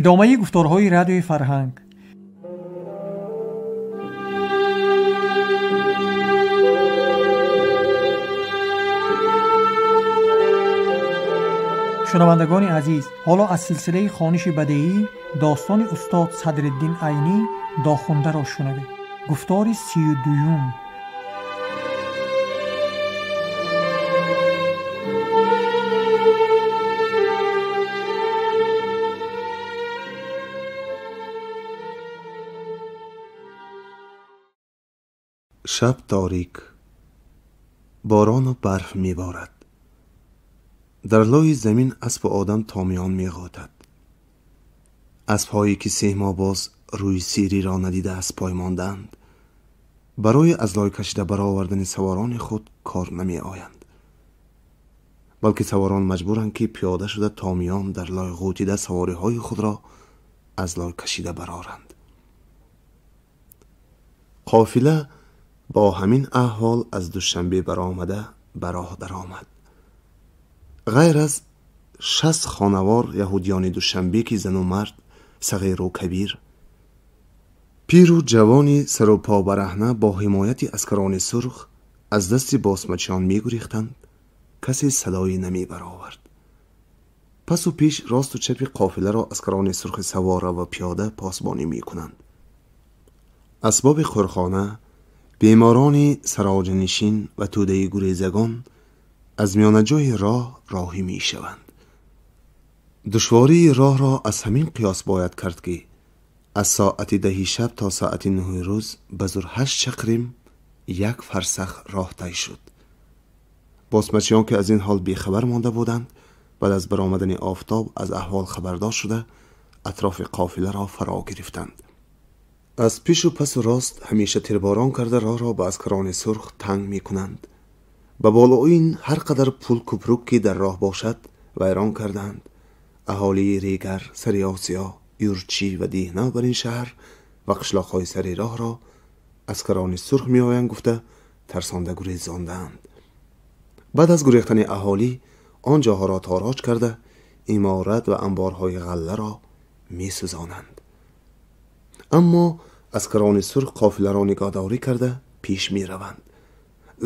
Идомаи гуфторҳои радиои фарҳанг. Шунавандагони азиз, ҳоло аз силсилаи хониши бадеӣ достони устод Садриддин Айнӣ Дохундаро шунавед. Гуфтори 32. Шаб торик, борону барф меборад. Дар лои замин аспу одам томиён меғотад. Аспҳое ки 3 моҳ боз рӯи сириро надида аз пой мондаанд, барои аз лой кашида баровардани саворони худ кор намеоянд, балки саворон маҷбуранд, ки пиёда шуда томиён дар лой ғӯтида савориҳои худро аз лой кашида бароранд. Қофила бо ҳамин аҳвол аз Душанбе баромада ба роҳ даромад. Ғайр аз 60 хонавор яҳудиёни Душанбе, ки зану мард, сағиру кабир, пиру ҷавони сару по бараҳна бо ҳимояти аскарони сурх аз дасти босмачиён мегурехтанд, касе садое намебаровард. Пасу пеш, росту чапи қофиларо аскарони сурхи савора ва пиёда посбонӣ мекунанд. Асбоби қурхона, беморони сароҷанишин ва тӯдаи гурезагон аз миёнаҷои роҳ роҳӣ мешаванд. Душвории роҳро аз ҳамин қиёс бояд кард, ки аз соати 10 шаб то соати 9 рӯз ба зур 8 чақрим 1 фарсах роҳ тай шуд. Босмачиён, ки аз ин ҳол бехабар монда буданд, баъд аз баромадани офтоб аз аҳвол хабардор шуда, атрофи қофиларо фаро гирифтанд. Аз пешу пасу рост ҳамеша тирборон карда роҳро ба аскарони сурх танг мекунанд. Ба болои ин ҳар қадар пул купрук, ки дар роҳ бошад, вайрон карданд. Аҳолии Регар, Сариосиё, Юрчӣ ва Диҳнав бар ин шаҳр ва қишлоқҳои сари роҳро аскарони сурх меоянд гуфта тарсонда гурезондаанд. Баъд аз гурехтани аҳолӣ он ҷоҳоро тороҷ карда, иморат ва анборҳои ғалларо месӯзонанд. Аммо аскарони сурх қофиларо нигоҳдорӣ карда пеш мераванд.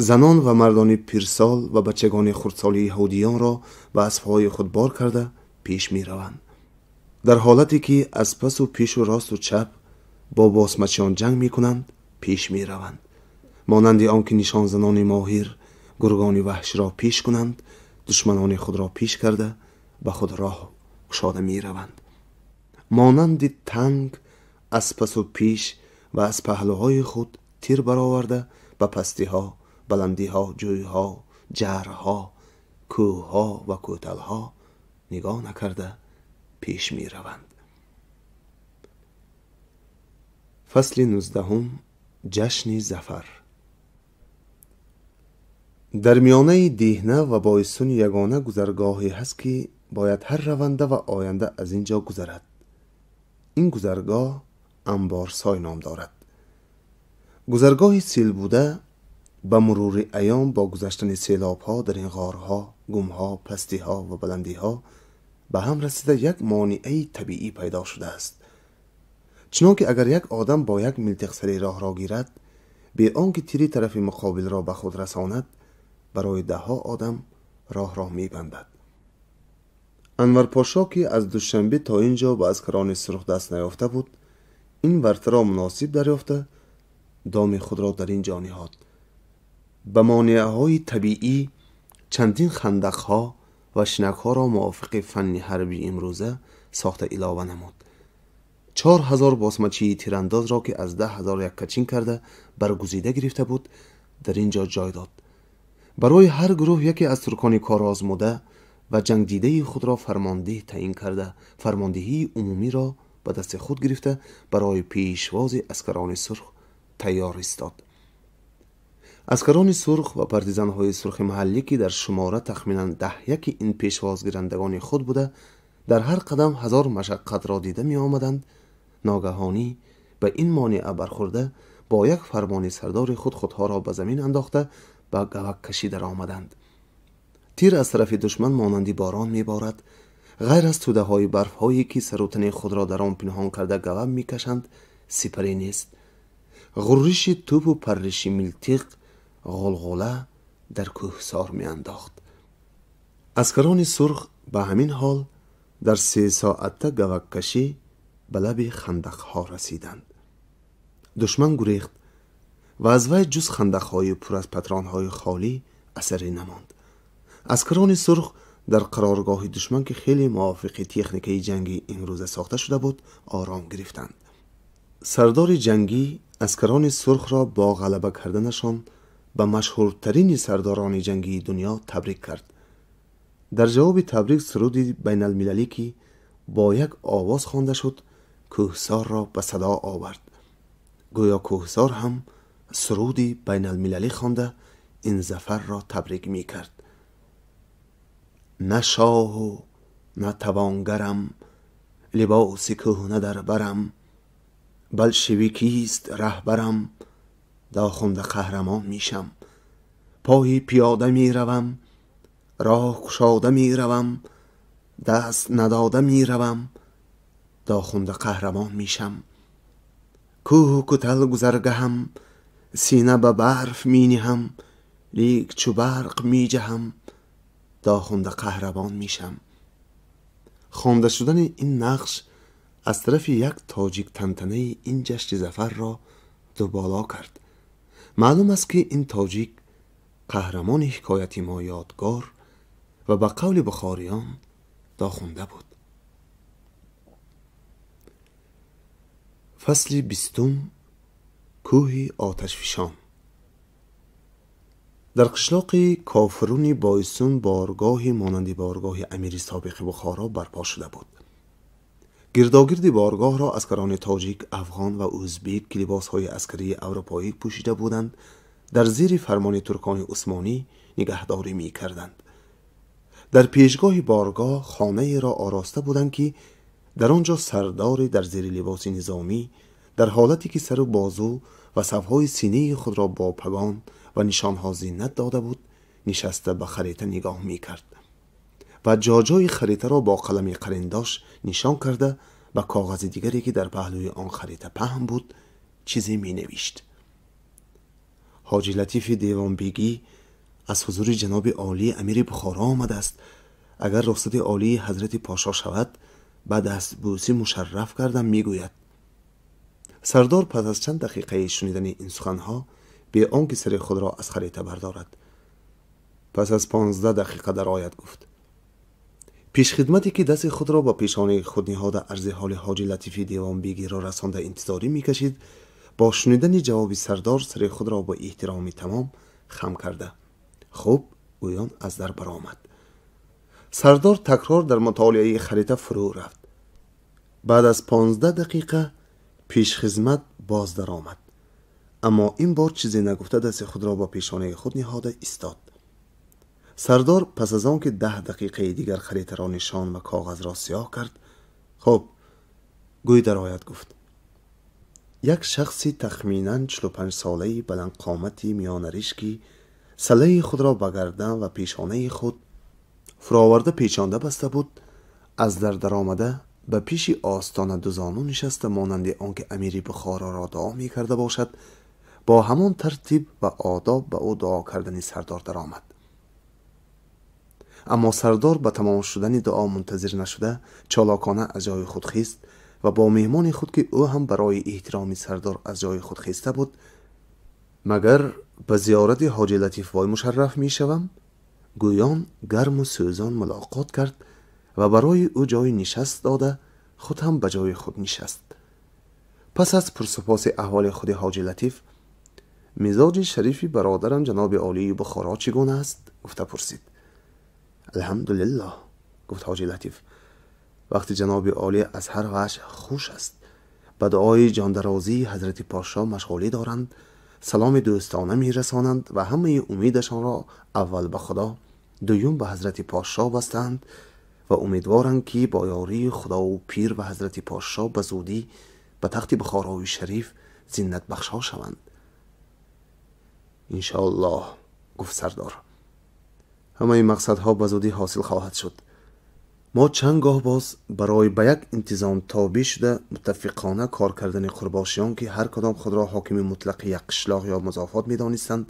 Занон ва мардони пирсол ва бачагони хурдсоли яҳудиёнро ба аспҳои худ бор карда пеш мераванд. Дар ҳолате ки аз пасу пешу росту чап бо босмачиён ҷанг мекунанд, пеш мераванд. Монанди он ки нишонзанони моҳир гургони ваҳширо пеш кунанд, душманони худро пеш карда ба худ роҳ кушода мераванд. Монанди танг аз пасу пеш ва аз паҳлӯҳои худ тир бароварда ба пастиҳо, баландиҳо, ҷӯйҳо, ҷарҳо, кӯҳҳо ва кӯталҳо нигоҳ накарда пеш мераванд. Фасли 19. Ҷашни зафар. Дар миёнаи Деҳна ва Бойсун ягона гузаргоҳе ҳаст, ки бояд ҳар раванда ва оянда аз ин ҷо гузарад. Ин гузаргоҳ Амборсой ном дорад. Гузаргоҳи сел буда, ба мурури айём бо гузаштани селобҳо дар ин ғорҳо, гумҳо, пастиҳо ва баландиҳо ба ҳам расида як монеаи табиӣ пайдо шудааст. Чунон ки агар як одам бо як милтиқ сари роҳро гирад, бе он ки тири тарафи муқобилро ба худ расонад, барои даҳҳо одам роҳро мебандад. Анварпошо, ки аз Душанбе то ин ҷо ба аскарони сурх даст наёфта буд, ин вартаро муносиб дарёфта доми худро дар ин ҷо ниҳод. Ба монеаҳои табиӣ чандин хандақҳо ва шинакҳоро мувофиқи фанни ҳарби имрӯза сохта илова намуд. 4000 босмачии тирандозро, ки аз 10 000 яккачин карда баргузида гирифта буд, дар ин ҷо ҷой дод. Барои ҳар гурӯҳ яке аз туркони корозмуда ва ҷангдидаи худро фармондеҳ таъин карда, фармондеҳии умумиро ба дасти худ гирифта, барои пешвози аскарони сурх тайёр истод. Аскарони сурх ва партизанҳои сурхи маҳаллӣ, ки дар шумора тахминан 10-яки ин пешвозгирандагони худ буда, дар ҳар қадам ҳазор машаққатро дида меомаданд, ногаҳонӣ ба ин монеа бархӯрда, бо як фармони сардори худ худҳоро ба замин андохта, ба гаваккашӣ даромаданд. Тир аз тарафи душман монанди борон меборад. Ғайр аз тӯдаҳои барфҳое ки сару тани худро дар он пинҳон карда гавам мекашанд, сипаре нест. Ғурриши тӯпу парриши милтиқ ғулғула дар кӯҳсор меандохт. Аскарони сурх ба ҳамин ҳол дар 3 соата гаваккашӣ ба лаби хандақҳо расиданд. Душман гурехт ва аз вай ҷуз хандақҳои пур аз патронҳои холӣ асаре намонд. Аскарони сурх дар қароргоҳи душман, ки хеле мувофиқи техникаи ҷангии имрӯза сохта шуда буд, ором гирифтанд. Сардори ҷангӣ аскарони сурхро бо ғалаба карданашон ба машҳуртарини сардорони ҷангии дунё табрик кард. Дар ҷавоби табрик суруди байналмилалӣ, ки бо як овоз хонда шуд, кӯҳсорро ба садо овард. Гӯё кӯҳсор ҳам суруди байналмилалӣ хонда ин зафарро табрик мекард. На шоҳу на тавонгарам, либоси кӯҳна дар барам, болшевикист раҳбарам, дохунда қаҳрамон мешам. Пои пиёда меравам, роҳ кушода меравам, даст надода меравам, дохунда қаҳрамон мешам. Кӯҳу кутал гузаргаҳам, сина ба барф мениҳам, лик чу барқ меҷаҳам, дохунда қаҳрамон мешам. Хонда шудани ин нақш аз тарафи як тоҷик тантанаи ин ҷашни зафарро дуболо кард. Маълум аст, ки ин тоҷик қаҳрамони ҳикояти мо Ёдгор ва ба қавли бухориён дохунда буд. Фасли 20-ум. Кӯҳи оташфишон. Дар қишлоқи Кофируни Бойсун боргоҳи монанди боргоҳи амири собиқи Бухоро барпо шуда буд. Гирдогирди боргоҳро аскарони тоҷик, афғон ва ӯзбек, ки либосҳои аскарии аврупоӣ пӯшида буданд, дар зери фармони туркони усмонӣ нигаҳдорӣ мекарданд. Дар пешгоҳи боргоҳ хонаеро ороста буданд, ки дар он ҷо сардоре дар зери либоси низомӣ, дар ҳолате ки сару бозу ва сафҳои синаи худро бо пагон ва нишонҳо зинат дода буд, нишаста ба харита нигоҳ мекард ва ҷоҷои харитаро бо қалами қариндош нишон карда, ба коғази дигаре, ки дар паҳлӯи он харита паҳн буд, чизе менавишт. Ҳоҷи Латифи Девонбегӣ аз ҳузури ҷаноби олии амири Бухоро омадааст. Агар рухсати олии ҳазрати подшоҳ шавад, ба дастбӯсӣ мушарраф кардам, мегӯяд. Сардор пас аз чанд дақиқаи шунидани ин суханҳо, бе он ки сари худро аз харита бардорад, «Пас аз 15 дақиқа дарояд», гуфт. Пешхидмате, ки дасти худро ба пешонаи худ ниҳода, арзи ҳоли ҳоҷи Латифи Девонбегиро расонда интизорӣ мекашид, бо шунидани ҷавоби сардор сари худро бо эҳтироми тамом хам карда, «Хуб», гӯён аз дар баромад. Сардор такрор дар мутолиаи харита фурӯ рафт. Баъд аз 15 дақиқа пешхизмат боз даромад, аммо ин бор чизе нагуфта, дасти худро ба пешонаи худ ниҳода истод. Сардор пас аз он ки 10 дақиқаи дигар харитаро нишон ва коғазро сиёҳ кард, «Хуб, гӯй дарояд», гуфт. Як шахси тахминан 45-солаи баландқомати миёнариш, ки саллаи худро ба гардан ва пешонаи худ фуроварда печонда баста буд, аз дар даромада, ба пеши остона дузону нишаста, монанди он ки амири Бухороро дуо мекарда бошад, бо ҳамон тартиб ва одоб ба ӯ дуо кардани сардор даромад. Аммо сардор ба тамом шудани дуо мунтазир нашуда, чолокона аз ҷои худ хист ва бо меҳмони худ, ки ӯ ҳам барои эҳтироми сардор аз ҷои худ хиста буд, «Магар ба зиёрати ҳоҷи Латифбой мушарраф мешавам?» гӯён гарму сӯзон мулоқот кард ва барои ӯ ҷои нишаст дода, худ ҳам ба ҷои худ нишаст. Пас аз пурсупоси аҳволи худи ҳоҷи Латиф, «Мизоҷи шарифи бародарам ҷаноби олии Бухоро чӣ гуна аст?» гуфта пурсид. «Алҳамдулиллоҳ», гуфт ҳоҷи Латиф, «вақти ҷаноби олӣ аз ҳар ваҷҳ хуш аст. Ба дуои ҷондарозии ҳазрати подшоҳ машғулӣ доранд, саломи дӯстона мерасонанд ва ҳамаи умедашонро аввал ба Худо, дуюм ба ҳазрати подшоҳ бастаанд ва умедворанд, ки бо ёрии Худову пир ва ҳазрати подшоҳ ба зудӣ ба тахти Бухорои шариф зинатбахшо шаванд». «Иншоаллоҳ», гуфт сардор, «ҳамаи мақсадҳо ба зудӣ ҳосил хоҳад шуд. Мо чанд гоҳ боз барои ба як интизом тобеъ шуда муттафиқона кор кардани қурбошиён, ки ҳар кадом худро ҳокими мутлақи як қишлоқ ё музофот медонистанд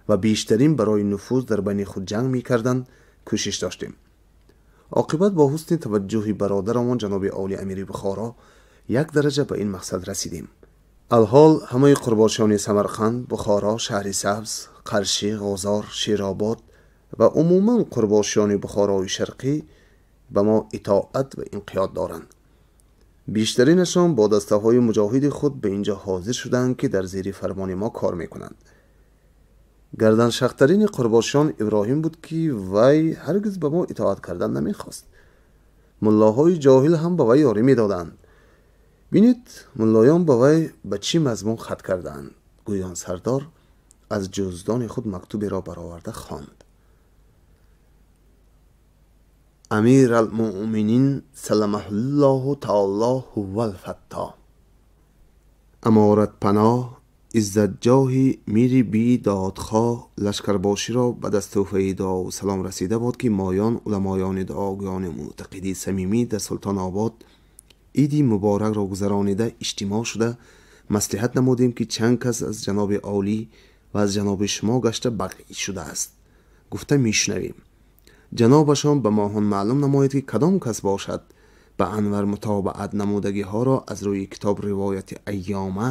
ва бештарин барои нуфуз дар байни худ ҷанг мекарданд, кӯшиш доштем. Оқибат бо ҳусни таваҷҷӯҳи бародарамон ҷаноби оли амири Бухоро як дараҷа ба ин мақсад расидем. Алҳол ҳамаи қурбошиёни Самарқанд, Бухоро, шаҳри Сабз, Қаршӣ, Ғозор, Шеробод ва умуман қурбошиёни Бухорои Шарқӣ ба мо итоат ва инқиёд доранд. Бештаринашон бо дастаҳои муҷоҳиди худ ба инҷо ҳозир шуданд, ки дар зери фармони мо кор мекунанд. Гарданшахтарини қурбошиён Иброҳим буд, ки вай ҳаргиз ба мо итоат кардан намехост. Муллоҳои ҷоҳил ҳам ба вай ёрӣ медоданд. Бинед, муллоён ба вай ба чӣ мазмун хат кардаанд. Гӯён сардор аз ҷуздони худ мактуберо бароварда хонд. Амир алмуъминин саламаҳуллоҳу таоло ҳуввал фатто. Аморатпаноҳ иззатҷоҳи мири би додхоҳ лашкарбоширо ба даст тӯҳфаи дуову салом расида буд, ки моён уламоёни дуогӯёни мӯътақиди самимӣ дар Султонобод иди муборакро гузаронида иҷтимоъ шуда маслиҳат намудем, ки чанд кас аз ҷаноби олӣ ва аз ҷаноби шумо гашта бақӣ шудааст. Гуфта мешунавем. Ҷанобашон ба моҳон маълум намояд, ки кадом кас бошад ба Анвар мутобаат намудагиҳоро аз рӯи китоб ривояти айёма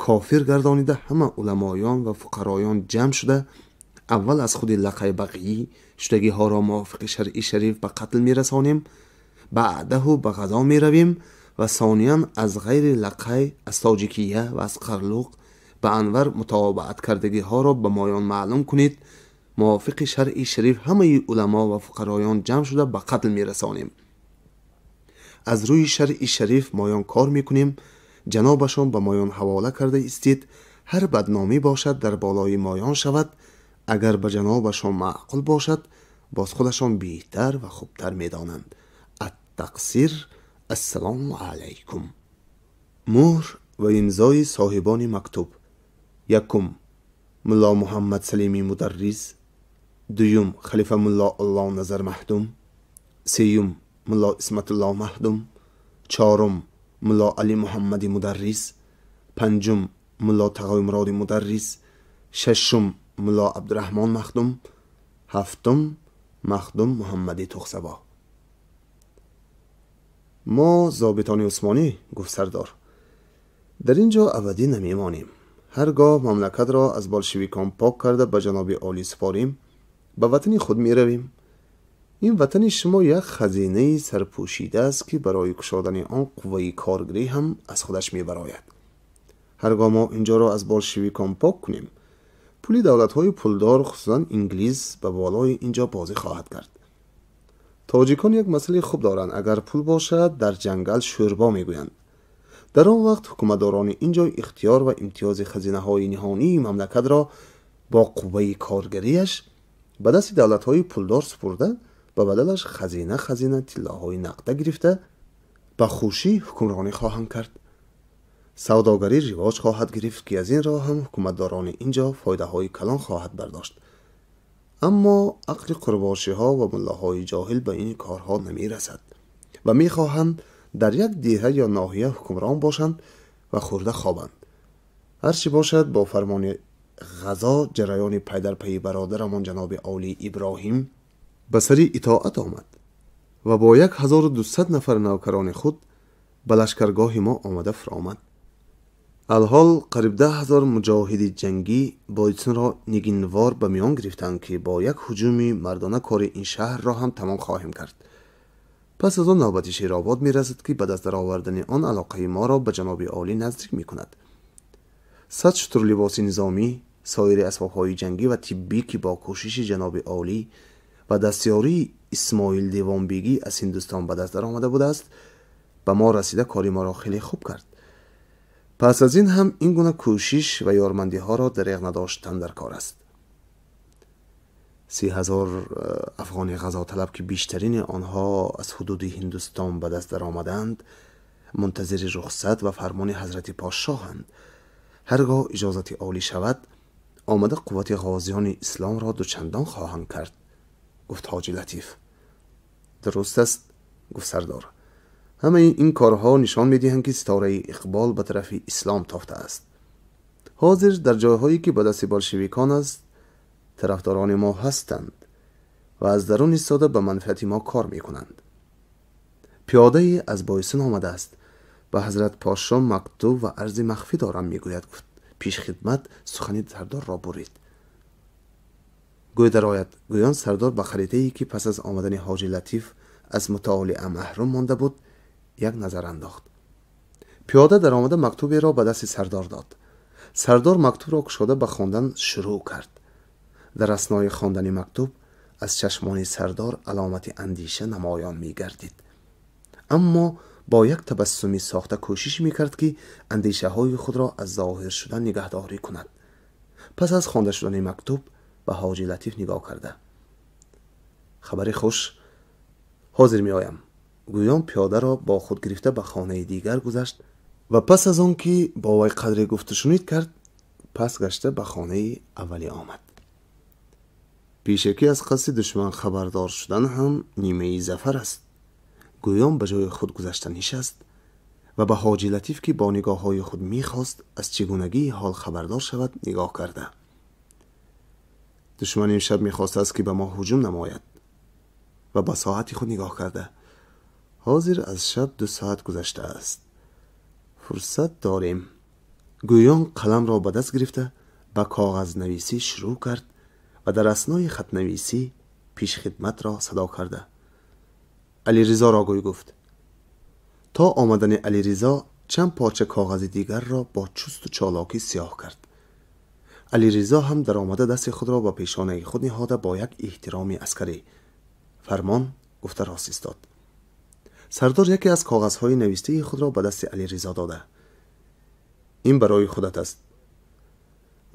кофир гардонида ҳама уламоён ва фуқароён ҷамъ шуда аввал аз худи лақай бақӣ шудагиҳоро мувофиқи шаръи шариф ба қатл мерасонем, баъдаҳу ба ғазо меравем ва сониян аз ғайри лақай аз тоҷикия ва аз қарлуқ ба Анвар мутобаат кардагиҳоро ба моён маълум кунед. Мувофиқи шаръи шариф ҳамаи уламо ва фуқароён ҷамъ шуда ба қатл мерасонем. Аз рӯи шаръи шариф моён кор мекунем. Ҷанобашон ба моён ҳавола карда истед. Ҳар бадномӣ бошад дар болои моён шавад. Агар ба ҷанобашон маъқул бошад, боз худашон беҳтар ва хубтар медонанд. Аттақсир. Ассалому алайкум. Муҳр ва имзои соҳибони мактуб. Якум Мулло Муҳаммад Салими мударрис, дуюм халифа Мулло Аллоназар Маҳдум, сеюм Мулло Исматулло Маҳдум, чорум Мулло Али Муҳаммади мударрис, панҷум Мулло Тағоймуроди мударрис, шашум Мулло Абдураҳмон Махдум, ҳафтум Махдум Муҳаммади Тухсабо. Мо зобитони усмонӣ, гуфт сардор, дар ин ҷо абадӣ намемонем. Ҳар гоҳ мамлакатро аз болшевикон пок карда ба ҷаноби олӣ супорим, ба ватани худ меравем. Ин ватани шумо як хазинаи сарпӯшида аст, ки барои кушодани он қувваи коргарӣ ҳам аз худаш мебарояд. Ҳар гоҳ мо инҷоро аз болшевикон пок кунем, пули давлатҳои пулдор, хусусан инглиз, ба болои инҷо бозӣ хоҳад кард. Тоҷикон як масъалаи хуб доранд. Агар пул бошад, дар ҷангал шӯрбо мегӯянд. Дар он вақт ҳукуматдорони ин ҷой ихтиёр ва имтиёзи хазинаҳои ниҳонии мамлакатро бо қувваи коргариаш ба дасти давлатҳои пулдор супурда, ба бадалаш хазина хазина тиллоҳои нақда гирифта ба хушӣ ҳукмронӣ хоҳанд кард. Савдогарӣ ривоҷ хоҳад гирифт, ки аз ин роҳ ҳам ҳукуматдорони ин ҷо фоидаҳои калон хоҳад бардошт. Аммо ақли қурбошиҳо ва муллоҳои ҷоҳил ба ин корҳо намерасад ва мехоҳанд дар як деҳа ё ноҳия ҳукмрон бошанд ва хӯрда хобанд. Ҳар чӣ бошад, бо фармони ғазо ҷараёни пайдарпайи бародарамон ҷаноби олӣ Иброҳим ба сари итоат омад ва бо 1200 нафар навкарони худ ба лашкаргоҳи мо омада фуромад. Алҳол қариб 10 000 муҷоҳиди ҷангӣ бойсунро нигинвор ба миён гирифтанд, ки бо як ҳуҷуми мардона кори ин шаҳрро ҳам тамом хоҳем кард. Пас аз он навбати Шеробод мерасад, ки ба даст даровардани он алоқаи моро ба ҷаноби олӣ наздик мекунад. 100 шутур либоси низомӣ, соири асбобҳои ҷангӣ ва тиббӣ, ки бо кӯшиши ҷаноби олӣ ва дастёрии Исмоил Девонбегӣ аз Ҳиндустон ба даст даромада будааст, ба мо расида кори моро хеле хуб кард. Пас аз ин ҳам ин гуна кӯшиш ва ёрмандиҳоро дареғ надоштан дар кор аст. 30 000 афғони ғазоталаб, ки бештарини онҳо аз ҳудуди Ҳиндустон ба даст даромаданд, мунтазири рухсат ва фармони ҳазрати подшоҳанд. Ҳар гоҳ иҷозати олӣ шавад, омада қуввати ғозиёни исломро дучандон хоҳанд кард, гуфт ҳоҷи Латиф. Дуруст аст. гуфт сардор. Ҳамаи ин корҳо нишон медиҳанд, ки ситораи иқбол ба тарафи ислом тофта аст. Ҳозир дар ҷойҳое ки ба дасти болшевикон аст, тарафдорони мо ҳастанд ва аз дарун истода ба манфиати мо кор мекунанд. Пиёдае аз Бойсун омадааст. Ба ҳазрат Пошо мактуб ва арзи махфӣ дорам, мегӯяд, гуфт пешхидмат сухани сардорро бурид. Гӯй дарояд. Гӯён сардор ба харитае ки пас аз омадани Ҳоҷи Латиф аз мутолиа маҳрум монда буд, як назар андохт. Пиёда даромада мактуберо ба дасти сардор дод. Сардор мактубро кушода ба хондан шурӯъ кард. Дар аснои хондани мактуб аз чашмони сардор аломати андиша намоён мегардид. Аммо бо як табассуми сохта кӯшиш мекард, ки андешаҳои худро аз зоҳир шудан нигаҳдорӣ кунад. Пас аз хонда шудани мактуб ба Ҳоҷи Латиф нигоҳ карда: хабари хуш, ҳозир меоям. Гӯён пиёдаро бо худ гирифта ба хонаи дигар гузашт ва пас аз он ки бо вай қадре гуфтушунид кард, пас гашта ба хонаи аввалӣ омад. Пешакӣ аз қасди душман хабардор шудан ҳам нимаи зафар аст. Гӯён ба ҷои худ гузашта нишаст ва ба Ҳоҷи Латиф, ки бо нигоҳҳои худ мехост аз чигунагии ҳол хабардор шавад, нигоҳ карда: душман имшаб мехостааст, ки ба мо ҳуҷум намояд. Ва ба соати худ нигоҳ карда: ҳозир аз шаб 2 соат гузаштааст, фурсат дорем. Гӯён қаламро ба даст гирифта ба коғазнависӣ шурӯъ кард ва дар аснои хатнависӣ пешхидматро садо карда: Алиризоро гӯй, гуфт. То омадани Алиризо чанд порча коғази дигарро бо чусту чолокӣ сиёҳ кард. Алиризо ҳам даромада дасти худро ба пешонаи худ ниҳода бо як эҳтироми аскарӣ фармон гуфта рост истод. Сардор яке аз коғазҳои навиштаи худро ба дасти Алиризо дода: ин барои худат аст.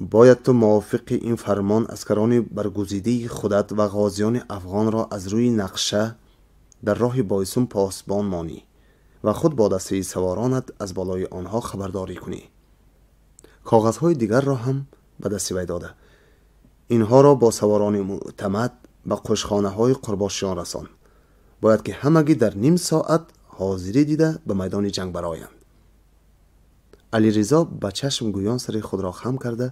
Бояд ту мувофиқи ин фармон аскарони баргузидаи худат ва ғозиёни афғонро аз рӯи нақша дар роҳи Бойсун посбон монӣ ва худ бо дастаи саворонат аз болои онҳо хабардорӣ кунӣ. Коғазҳои дигарро ҳам ба дасти вай дода: инҳоро бо саворони мӯътамад ба қушхонаҳои қурбошиён расон. Бояд ки ҳамагӣ дар ним соат ҳозирӣ дида ба майдони ҷанг бароянд. Алиризо ба чашм гӯён сари худро хам карда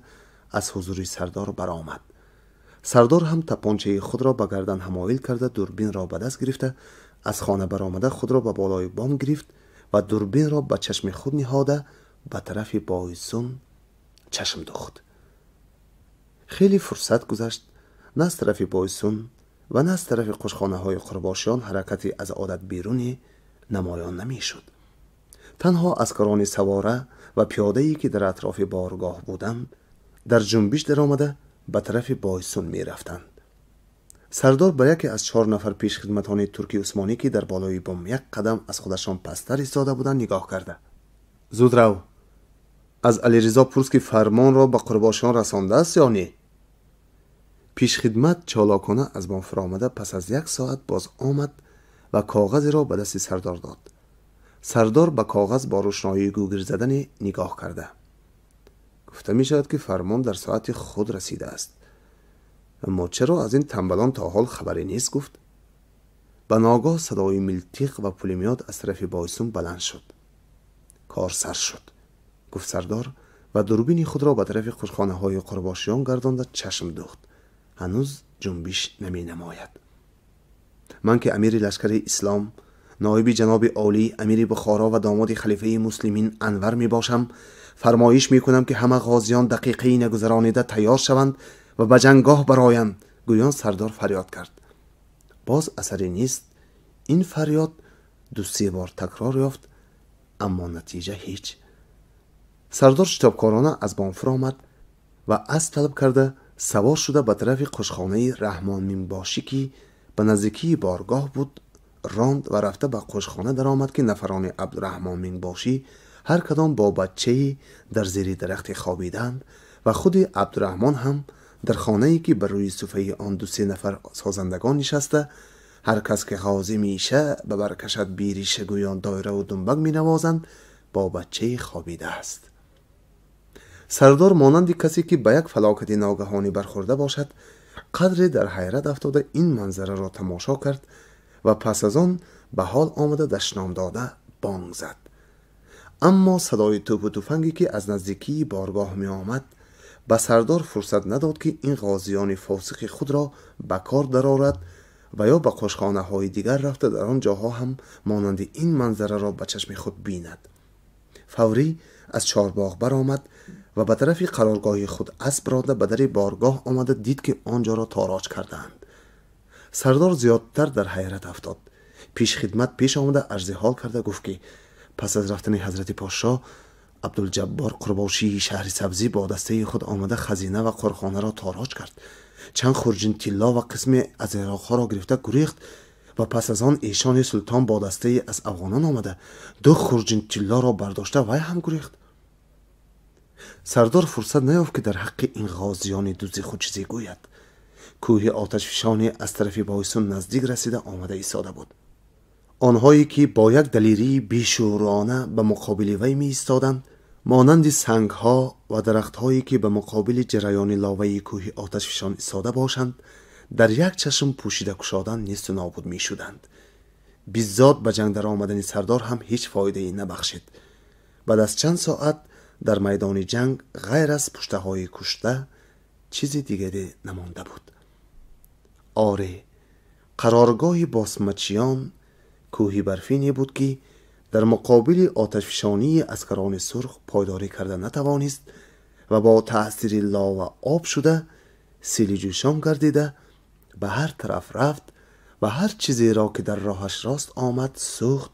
аз ҳузури сардор баромад. Сардор ҳам тапончаи худро ба гардан ҳамоил карда дурбинро ба даст гирифта аз хона баромада худро ба болои бом гирифт ва дурбинро ба чашми худ ниҳода ба тарафи Бойсун чашм духт. Хеле фурсат гузашт. На аз тарафи Бойсун ва на аз тарафи қушхонаҳои қурбошиён ҳаракати аз одат берунӣ намоён намешуд. Танҳо аскарони савора ва пиёдае ки дар атрофи боргоҳ буданд, дар ҷунбиш даромада ба тарафи Бойсун мерафтанд. Сардор ба яке аз 4 нафар пешхидматони турки усмонӣ, ки дар болои бом як қадам аз худашон пасттар истода буданд, нигоҳ карда: зуд рав, аз Алиризо пурс, ки фармонро ба қурбошиён расондааст ё не? Пешхидмат чолокона аз бом фуромада пас аз 1 соат боз омад ва коғазеро ба дасти сардор дод. Сардор ба коғаз бо рӯшноии гугирзадане нигоҳ карда: гуфта мешавад, ки фармон дар соати худ расидааст. Аммо чаро аз ин тамбалон то ҳол хабаре нест? Гуфт. Ба ногоҳ садои милтиқ ва пулемёт аз тарафи Бойсун баланд шуд. Кор сар шуд, гуфт сардор ва дурбини худро ба тарафи қушхонаҳои қурбошиён гардонда чашм духт. Ҳанӯз ҷунбиш наменамояд. Ман ки амири лашкари ислом, ноиби ҷаноби олӣ, амири Бухоро ва домоди халифаи муслимин Анвар мебошам, фармоиш мекунам, ки ҳама ғозиён дақиқаи нагузаронида тайёр шаванд ва ба ҷангоҳ бароянд. Гӯён сардор фарёд кард. Боз асаре нест. Ин фарёд 2-3 бор такрор ёфт, аммо натиҷа ҳеҷ. Сардор шитобкорона аз бом фуромад ва асп талаб карда савор шуда ба тарафи қушхонаи Раҳмон Минбошӣ, ки ба наздикии боргоҳ буд, ронд ва рафта ба қушхона даромад, ки нафарони Абдураҳмон Минбошӣ ҳар кадом бо баччае дар зери дарахте хобиданд ва худи Абдураҳмон ҳам дар хонае, ки бар рӯи суфаи он 2-3 нафар созандагон нишаста, ҳар кас ки ғозӣ меша ба баркашад бириша гӯён доираву думбак менавозанд, бо баччае хобидааст. Сардор монанди касе ки ба як фалокати ногаҳонӣ бархӯрда бошад, қадре дар ҳайрат афтода ин манзараро тамошо кард ва пас аз он ба ҳол омада дашном дода бонг зад. Аммо садои тӯпу туфанге ки аз наздикии боргоҳ меомад ба сардор фурсат надод ки ин ғозиёни фосиқи худро ба кор дарорад ва ё ба қошхонаҳои дигар рафта дар он ҷоҳо ҳам монанди ин манзараро ба чашми худ бинад. Фаврӣ аз чорбоғ баромад ва ба тарафи қароргоҳи худ асп ронда ба дари боргоҳ омада дид ки он ҷоро тороҷ кардаанд. Сардор зиёдтар дар ҳайрат афтод. Пешхидмат пеш омада арзи ҳол карда гуфт ки пас аз рафтани ҳазрати подшоҳ Абдулҷаббор Қурбошии шаҳри Сабзӣ бо дастаи худ омада хазина ва қорхонаро тороҷ кард. Чанд хурҷин тилло ва қисме аз ироқҳоро гирифта гурехт ва пас аз он эшони султон бо дастае аз афғонон омада ду хурҷин тиллоро бардошта вай ҳам гурехт. Сардор фурсат наёфт ки дар ҳаққи ин ғозиёни дузи худ чизе гӯяд. Кӯҳи оташфишоне аз тарафи Бойсун наздик расида омада истода буд. Онҳое ки бо як далерии бешуурона ба муқобили вай меистоданд, монанди сангҳо ва дарахтҳое ки ба муқобили ҷараёни ловаи кӯҳи оташфишон истода бошанд, дар як чашм пӯшида кушодан несту нобуд мешуданд. Биззод ба ҷанг даромадани сардор ҳам ҳеҷ фоидае набахшид. Баъд аз чанд соат дар майдони ҷанг ғайр аз пуштаҳои кушта чизи дигаре намонда буд. Оре, қароргоҳи босмачиён кӯҳи барфине буд ки дар муқобили оташфишонии аскарони сурх пойдорӣ карда натавонист ва бо таъсири лова об шуда сели ҷӯшон гардида ба ҳар тараф рафт ва ҳар чизеро ки дар роҳаш рост омад сӯхт,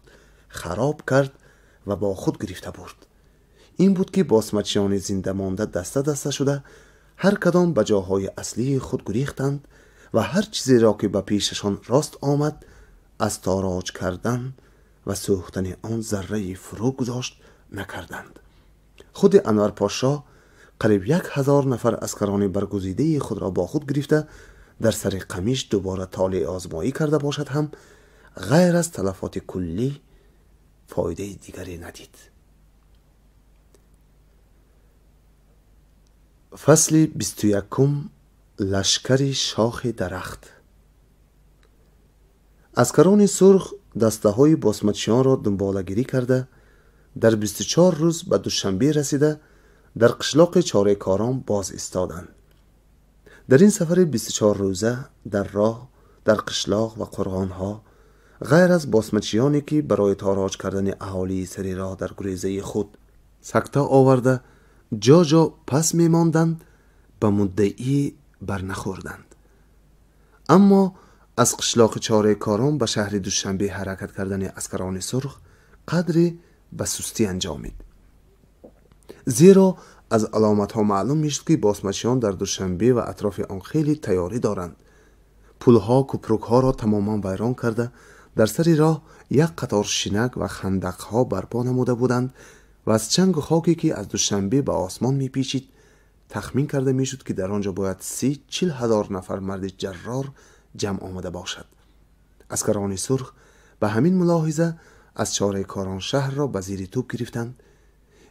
хароб кард ва бо худ гирифта бурд. Ин буд ки босмачиёни зинда монда даста даста шуда ҳар кадом ба ҷоҳои аслии худ гурехтанд ва ҳар чизеро ки ба пешашон рост омад аз тороҷ кардан ва сӯхтани он зарраи фурӯ гузошт накарданд. Худи Анвар подшоҳ қариб 1000 нафар аскарони баргузидаи худро бо худ гирифта дар сари қамиш дубора толеъ озмоӣ карда бошад ҳам ғайр аз талафоти куллӣ фоидаи дигаре надид. Фасли 21. Лашкари шохи дарахт. Аскарони сурх дастаҳои босмачиёнро дунболагирӣ карда дар 24 рӯз ба Душанбе расида дар қишлоқи чорекорон боз истоданд. Дар ин сафари 24 рӯза дар роҳ, дар қишлоқ ва қурғонҳо ғайр аз босмачиёне ки барои тороҷ кардани аҳолии сари роҳ дар гурезаи худ сакта оварда ҷо-ҷо пас мемонданд, ба муддаӣ барнахӯрданд. Аммо аз қишлоқи чорекорон ба шаҳри Душанбе ҳаракат кардани аскарони сурх қадре ба сустӣ анҷомид. Зеро аз аломатҳо маълум мешуд ки босмачиён дар Душанбе ва атрофи он хеле тайёрӣ доранд. Пулҳо, купрукҳоро тамоман вайрон карда дар сари роҳ як қатор шинак ва хандақҳо барпо намуда буданд ва аз чангу хоке ки аз Душанбе ба осмон мепечид тахмин карда мешуд ки дар он ҷо бояд 30-40 ҳазор нафар марди ҷаррор ҷамъ омада бошад. Аскарони сурх ба ҳамин мулоҳиза аз чорекорон шаҳрро ба зери тӯб гирифтанд.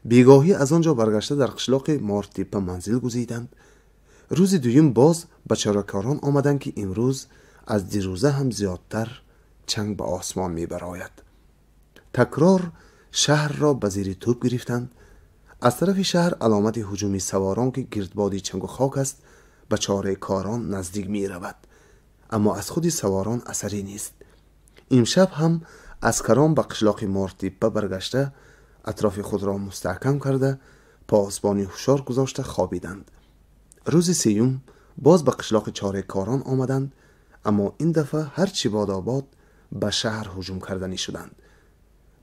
Бегоҳӣ аз он ҷо баргашта дар қишлоқи Мортепа манзил гузиданд. Рӯзи дуюм боз ба чорекорон омаданд ки имрӯз аз дирӯза ҳам зиёдтар чанг ба осмон мебарояд. Такрор шаҳрро ба зери тӯб гирифтанд. Аз тарафи шаҳр аломати ҳуҷуми саворон ки гирдбоди чангу хок аст ба чорекорон наздик меравад, аммо аз худи саворон асаре нест. Имшаб ҳам аскарон ба қишлоқи Мортепа баргашта атрофи худро мустаҳкам карда посбони ҳушёр гузошта хобиданд. Рӯзи сеюм боз ба қишлоқи чорекорон омаданд, аммо ин дафъа ҳарчи бодобод ба шаҳр ҳуҷум карданӣ шуданд.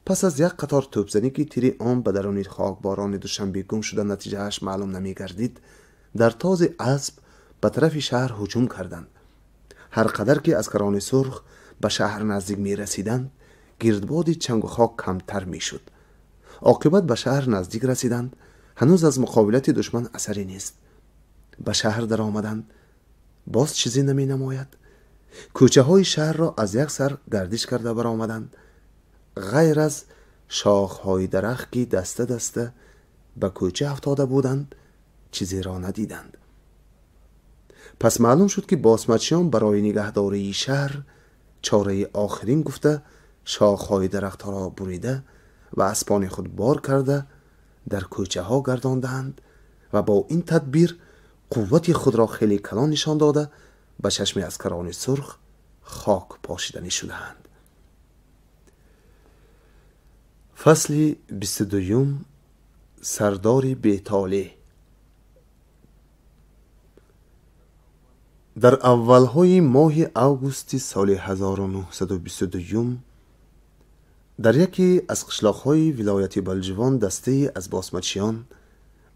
Пас аз як қатор тӯбзанӣ ки тири он ба даруни хокборони Душанбе гум шуда натиҷааш маълум намегардид, дар този асп ба тарафи шаҳр ҳуҷум карданд. Ҳар қадар ки аскарони сурх ба шаҳр наздик мерасиданд, гирдбоди чангу хок камтар мешуд. Оқибат ба шаҳр наздик расиданд. Ҳанӯз аз муқобилати душман асаре нест. Ба шаҳр даромаданд. Боз чизе наменамояд. Кӯчаҳои шаҳрро аз як сар гардиш карда баромаданд. Ғайр аз шохҳои дарахт ки даста даста ба кӯча афтода буданд, чизеро надиданд. Пас маълум шуд ки босмачиён барои нигаҳдории шаҳр чораи охирин гуфта Шохҳои дарахтҳоро бурида ва аспони худ бор карда дар кӯчаҳо гардонданд ва бо ин тадбир қуввати худро хеле калон нишон дода ба чашми аскарони сурх хок пошиданӣ шудаанд. Фасли 22, сардори бетолеъ. Дар аввалҳои моҳи августи соли 1922 дар яке аз қишлоқҳои вилояти Балҷувон дастае аз босмачиён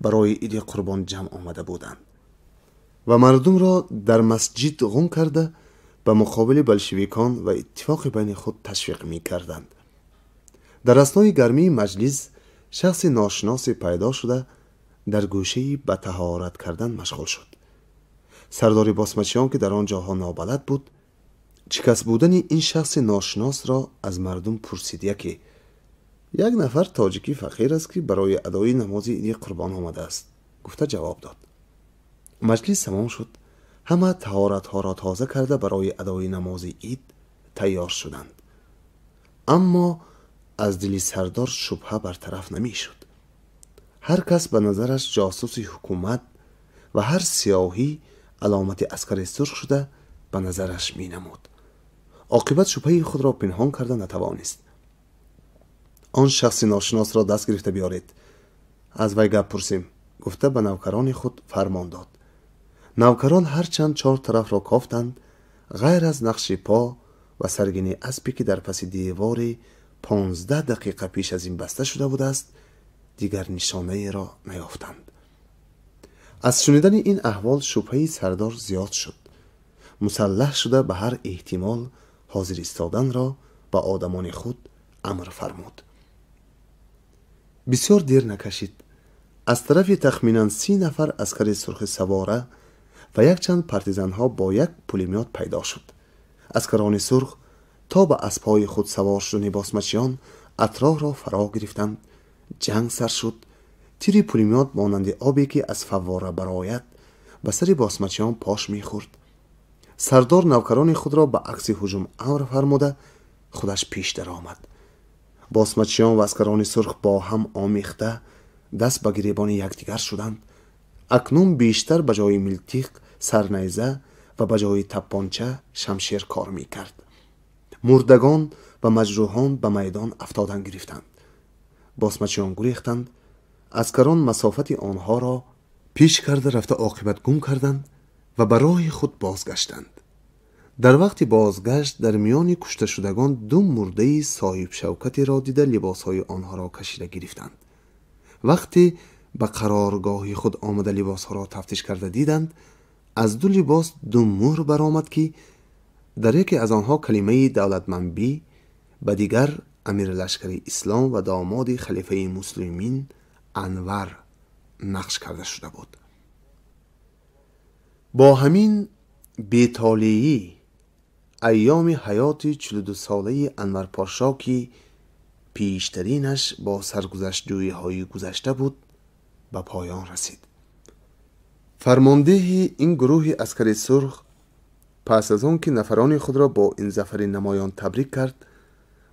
барои иди қурбон ҷамъ омада буданд ва мардумро дар масҷид ғун карда ба муқобили болшевикон ва иттифоқи байни худ ташвиқ мекарданд. Дар аснои гармии маҷлис шахси ношиносе пайдо шуда дар гӯшаи ба таҳорат кардан машғул шуд. Сардори босмачиён ки дар он ҷоҳо нобалад буд, чӣ кас будани ин шахси ношиносро аз мардум пурсид. Яке: як нафар тоҷики фақир аст, ки барои адои намози иди қурбон омадааст, гуфта ҷавоб дод. Маҷлис тамом шуд. Ҳама таҳоратҳоро тоза карда барои адои намози ид тайёр шуданд. Аммо аз дили сардор шубҳа бартараф намешуд. Ҳар кас ба назараш ҷосуси ҳукумат ва ҳар сиёҳӣ аломати аскари сурх шуда ба назараш менамуд. Оқибат шубҳаи худро пинҳон карда натавонист. Он шахси ношиносро даст гирифта биёред, аз вай гап пурсем, гуфта ба навкарони худ фармон дод. Навкарон ҳарчанд чор тарафро кофтанд, ғайр аз нақши по ва саргини аспе ки дар паси девори 15 дақиқа пеш аз ин баста шуда будааст, дигар нишонаеро наёфтанд. Аз шунидани ин аҳвол шубҳаи сардор зиёд шуд. Мусаллаҳ шуда ба ҳар эҳтимол ҳозир истоданро ба одамони худ амр фармуд. Бисёр дер накашид. Аз тарафи тахминан 30 нафар аскари сурхи савора ва якчанд партизанҳо бо як пулемёт пайдо шуд. Аскарони сурх то ба аспҳои худ савор шудани босмачиён атрофро фаро гирифтанд. Ҷанг сар шуд. Тири пулемёт монанди обе ки аз фаввора барояд ба сари босмачиён пош мехӯрд. Сардор навкарони худро ба акси ҳуҷум амр фармуда худаш пеш даромад. Босмачиён ва аскарони сурх бо ҳам омехта даст ба гиребони якдигар шуданд. Акнун бештар ба ҷои милтиқ сарнайза ва ба ҷои таппонча шамшер кор мекард. Мурдагон ва маҷрӯҳон ба майдон афтодан гирифтанд. Босмачиён гурехтанд. Аскарон масофати онҳоро пеш карда рафта оқибат гум карданд ва ба роҳи худ бозгаштанд. Дар вақти бозгашт дар миёни кушташудагон ду мурдаи соҳибшавкатеро дида либосҳои онҳоро кашида гирифтанд. Вақте ба қароргоҳи худ омада либосҳоро тафтиш карда диданд, аз ду либос ду мӯҳр баромад ки дар яке аз онҳо калимаи давлатманбӣ, ба дигар амири лашкари ислом ва домоди халифаи муслимин Анвар нақш карда шуда буд. Бо ҳамин бетолеӣ айёми ҳаёти 42-солаи Анварпошо ки пештаринаш бо саргузаштҷӯиҳои гузашта буд ба поён расид. Фармондеҳи ин гурӯҳи аскари сурх пас аз он ки нафарони худро бо ин зафари намоён табрик кард,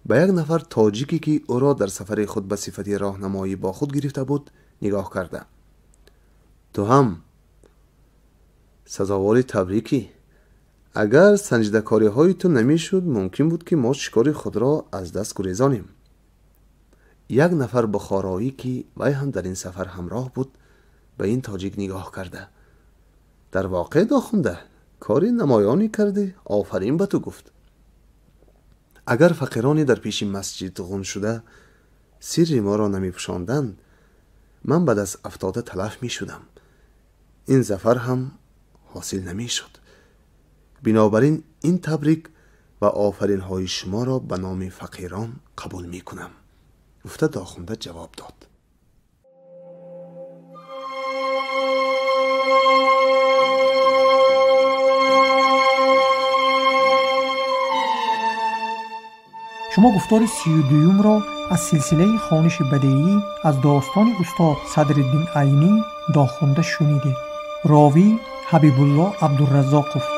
ба як нафар тоҷике ки ӯро дар сафари худ ба сифати роҳнамоӣ бо худ гирифта буд нигоҳ карда: ту ҳам сазовори табрикӣ. Агар санҷидакориҳои ту намешуд, мумкин буд ки мо шикори худро аз даст гурезонем. Як нафар бухороӣ ки вай ҳам дар ин сафар ҳамроҳ буд ба ин тоҷик нигоҳ карда: дар воқеъ дохунда кори намоёнӣ кардӣ, офарин ба ту, гуфт. Агар фақироне дар пеши масҷид ғун шуда сирри моро намепӯшонданд, ман ба даст афтода талаф мешудам. Ин зафар ҳам ҳосил намешуд. Бинобар ин ин табрик ва офаринҳои шуморо ба номи фақирон қабул мекунам, гуфта дохунда ҷавоб дод. Шумо гуфтори 32-юмро аз силсилаи хониши бадеӣ аз достони устод Садриддин Айнӣ дохунда шунидед. Ровӣ Ҳабибулло Абдураззоқов.